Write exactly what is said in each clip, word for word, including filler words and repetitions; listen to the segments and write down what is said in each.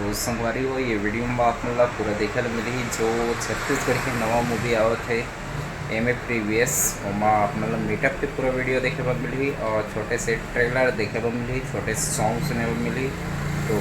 तो संगवारी हो, ये वीडियो में आप मन ला पूरा देखे ला मिलही जो छत्तीसगढ़ के नवा मूवी आवत है एम ए प्रीवियस, ओमा आप मन ला मीटअप के पूरा वीडियो देखे बर मिलही और छोटे से ट्रेलर देखे बर मिलही, छोटे से सॉन्ग सुने बर मिलही। तो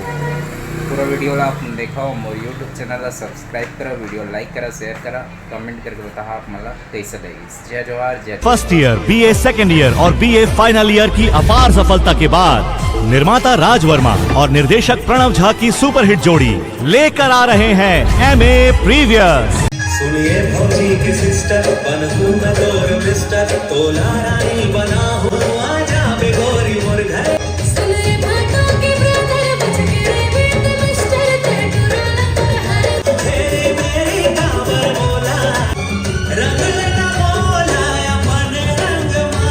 पूरा वीडियो ला आप मन देखा, मोर यूट्यूब चैनल ला सब्सक्राइब करा, वीडियो लाइक करा, शेयर करा, कमेंट करके बताहा आप मन ला कैसे लगी। जय जोहार, जय। First year, BA second year और बीए फाइनल ईयर की अपार सफलता के बाद निर्माता राज वर्मा और निर्देशक प्रणव झा की सुपरहिट जोड़ी लेकर आ रहे हैं एम ए प्रीवियस। सुनिए भौजी के सिस्टर, बनहूँ मैं तोर मिस्टर, तोला रानी बनाहूँ, आ जाबे गोरी मोर घर। सुन रे भाटो के ब्रदर, बच के रे बेट मिस्टर, ते टुरा नंबर हर तेरी मेरी काबर बोला, रंग लेना बोला अपन रंग मा,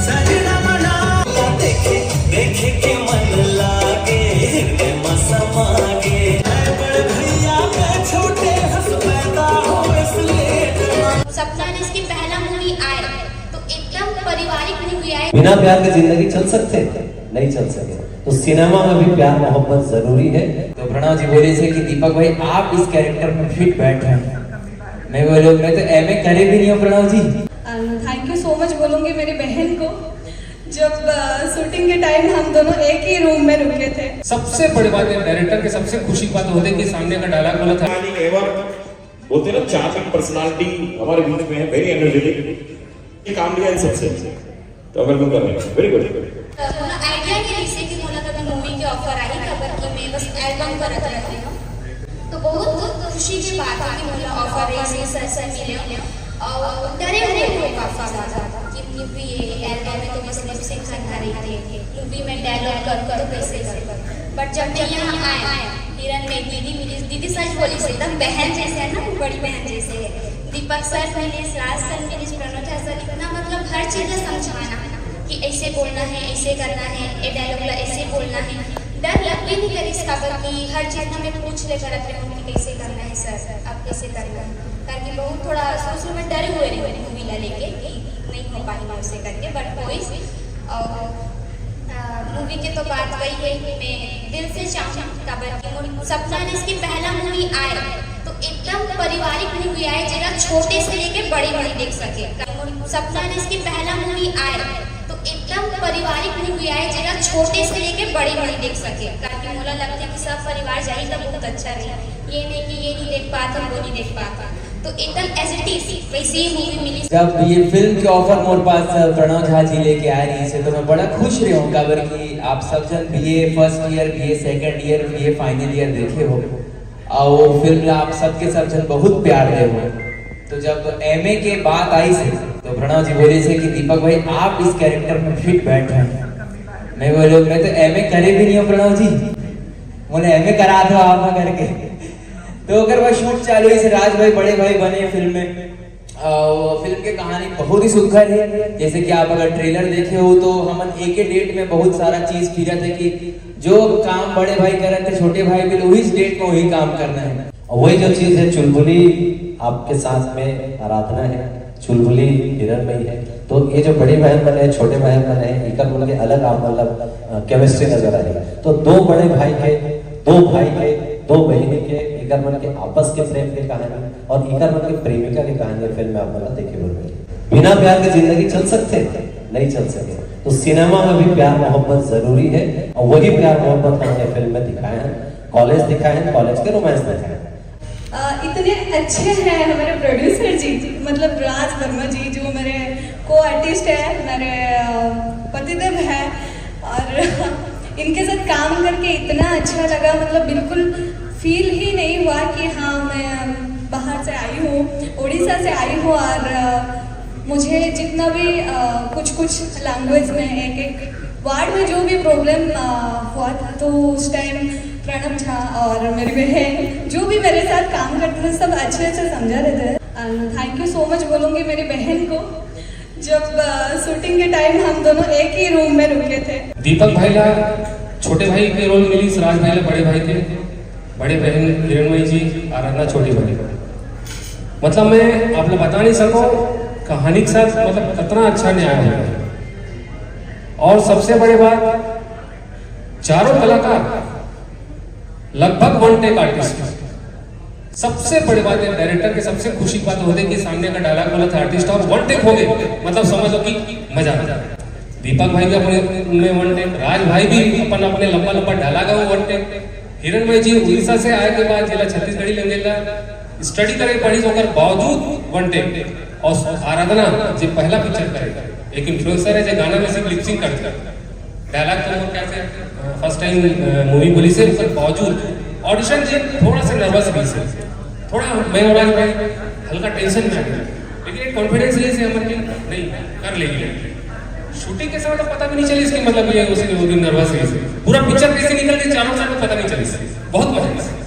सजना बना। देखे देखे के मन लागे, हिरने मसम आगे। मैं बड़ भैया, मैं छोटे हंस पैदा हो इस लेट मा। सपना ने इसकी पहला मूवी आए तो एकदम पारिवारिक मूवी आए। बिना प्यार के जिंदगी चल सकते हैं? नहीं चल सके। तो सिनेमा में भी प्यार मोहब्बत जरूरी है। तो प्रणव जी बोले से कि दीपक भाई, आप इस कैरेक्टर में फिट बैठ रहे हैं। मैं बोले, मैं तो एमए करे भी नहीं हूँ प्रणव जी। थैंक यू सो मच बोलूंगी मेरी बहन को। जब शूटिंग के टाइम हम दोनों एक ही रूम में रुके थे। सबसे बड़ी बात है, डायरेक्टर के सबसे खुशी की बात होती है कि सामने का डायलॉग बोला था। एवर बोलते हैं ना, चार्मिंग पर्सनालिटी हमारे बीच में है, वेरी एनर्जेटिक। ये काम लिया इन सबसे, तो वेलकम कर रहे हैं। वेरी गुड। मोला आइडिया नहीं रहिसे कि मोला कभी मूवी के ऑफर आही, काबर कि मैं बस एल्बम करत रहती हूँ। तो बहुत खुशी की बात है कि मोला ऑफर रहिसे, सर से मिले और डरे हुए थे काफ़ी ज़्यादा कि मूवी ये एल्बम में तो बस लिप सिंक करना रही थी, मूवी में डायलॉग कर कर तो कैसे कर। बट जब मैं यहाँ आए, हिरन में दीदी मिली, दीदी सच बोली से एकदम बहन जैसे है ना, बड़ी बहन जैसे है। दीपक सर मिले, राज सर मिले, प्रणव झा सर, इतना मतलब हर चीज़ में समझाना कि ऐसे बोलना है, ऐसे करना है, ये डायलॉग ला ऐसे बोलना है। डर लगबे नहीं करिस, काबर कि हर चीज़ में मैं पूछ ले करत रहूँ कि कैसे करना है सर, अब कैसे करना है, करके बहुत थोड़ा शुरू शुरू में डरे हुए रही मूवी ला लेके कि नहीं हो पाही मोर से करके, बट होइस। और मूवी के तो बात वही है कि मैं दिल से चाहूँ, काबर कि मोर सपना ने इसकी पहला मूवी आए तो एकदम पारिवारिक मूवी आए, जेला छोटे से लेके बड़े मन देख सके। मोर सपना ने इसकी पहला मूवी आए तो एकदम पारिवारिक मूवी आए, जेला छोटे से लेके बड़े मन देख सके, ताकि मोला लगता है कि सब परिवार जाही तो बहुत अच्छा रही। ये नहीं कि ये नहीं देख पाता, वो नहीं देख पाता, तो एकदम एज इट इज वैसे ही मूवी मिली। जब ये फिल्म के ऑफर मोर पास प्रणव झा जी लेके आए रहिसे, तो मैं बड़ा खुश रहे हूँ, काबर कि आप सब जन BA first year, BA second year, BA final year देखे हो, और वो फिल्म ला आप सबके सब जन बहुत प्यार दे हो। तो जब एमए के बात आइसे, तो प्रणव जी बोले से कि दीपक भाई, आप इस कैरेक्टर में फिट बैठ रहे हैं। मैं बोले, मैं तो एमए करे भी नहीं हूँ प्रणव जी, बोले एमए करा दो आप करके। तो अगर वह शूट चालू हुई से, राज भाई बड़े भाई बने फिल्म में। और फिल्म के कहानी बहुत ही सुघर है। जैसे कि आप अगर ट्रेलर देखे हो तो हमन एक ही डेट में बहुत सारा चीज फिरत है कि जो काम बड़े भाई करत है, छोटे भाई भी वही डेट में वही काम करना है। और वही जो चीज है, चुलबुली आपके साथ में आराधना है, चुलबुली हिरन में है। तो ये जो बड़े बहन बने, छोटे बहन बने, इकर मन के अलग आप मतलब केमिस्ट्री नजर आई। तो दो बड़े भाई के, दो भाई के, दो बहनी के, इकर मन के आपस के प्रेम के कहानी और इकर मन के प्रेमिका के कहानी फिल्म में आप मतलब देखे बर मिली। बिना प्यार के जिंदगी चल सकते हैं? नहीं चल सके। तो सिनेमा में भी प्यार मोहब्बत जरूरी है और वही प्यार मोहब्बत हमने फिल्म में दिखाया है। कॉलेज दिखाया है, कॉलेज के रोमांस दिखाया है। अ, इतने अच्छे हैं हमारे प्रोड्यूसर जी, मतलब राज वर्मा जी, जो मेरे को आर्टिस्ट है, मेरे अ, पतिदेव है, और इनके साथ काम करके इतना अच्छा लगा। मतलब बिल्कुल फील ही नहीं हुआ कि हाँ, मैं बाहर से आई हूँ, उड़ीसा से आई हूँ, और अ, मुझे जितना भी अ, कुछ कुछ लैंग्वेज में एक एक वर्ड में जो भी प्रॉब्लम हुआ था, तो उस टाइम प्रणव झा और मेरी बहन जो भी मेरे साथ काम करते थे, सब अच्छे से समझा देते हैं। थैंक यू सो मच बोलूँगी मेरी बहन को। जब शूटिंग के टाइम हम दोनों एक ही रूम में रुके थे। दीपक भाई ला छोटे भाई के रोल मिली, राज भाई ला बड़े भाई के, बड़े बहन हिरणमयी जी, आराधना छोटी भाई। मतलब मैं आप लोग बता नहीं सको कहानी के साथ मतलब कितना अच्छा न्याय हुआ। और सबसे बड़ी बात, चारों कलाकार लगभग वन टेक आर्टिस्ट। सबसे बड़ी बात है, डायरेक्टर के सबसे खुशी की बात होती है कि सामने का डायलॉग बोला था आर्टिस्ट और वन टेक हो गए, मतलब समझ लो कि मजा आ गया। दीपक भाई भी अपने उनमें वन टेक, राज भाई भी अपन अपने लंबा लंबा डायलॉग है वो वन टेक। हिरण भाई जी उड़ीसा से आए के बाद जिला छत्तीसगढ़ी लैंग्वेज ला स्टडी करे पड़ी, ओकर बावजूद वन टेक। और आराधना जी पहला पिक्चर करे, एक इन्फ्लुएंसर है जो गाना में सिर्फ लिपसिंग करते हैं, डायलॉग तो वो क्या से फर्स्ट टाइम मूवी बोली से, उसके बावजूद ऑडिशन जी थोड़ा सा नर्वस भी से, थोड़ा मैं और राज भाई हल्का टेंशन में आ गया, लेकिन एक कॉन्फिडेंस रही से हमर के नहीं कर लेगी। शूटिंग के समय तो पता भी नहीं चली इसकी, मतलब ये उसके वो दिन नर्वस रही से, पूरा पिक्चर कैसे निकल गई चारों साइड में पता नहीं चली से, बहुत मजा आया।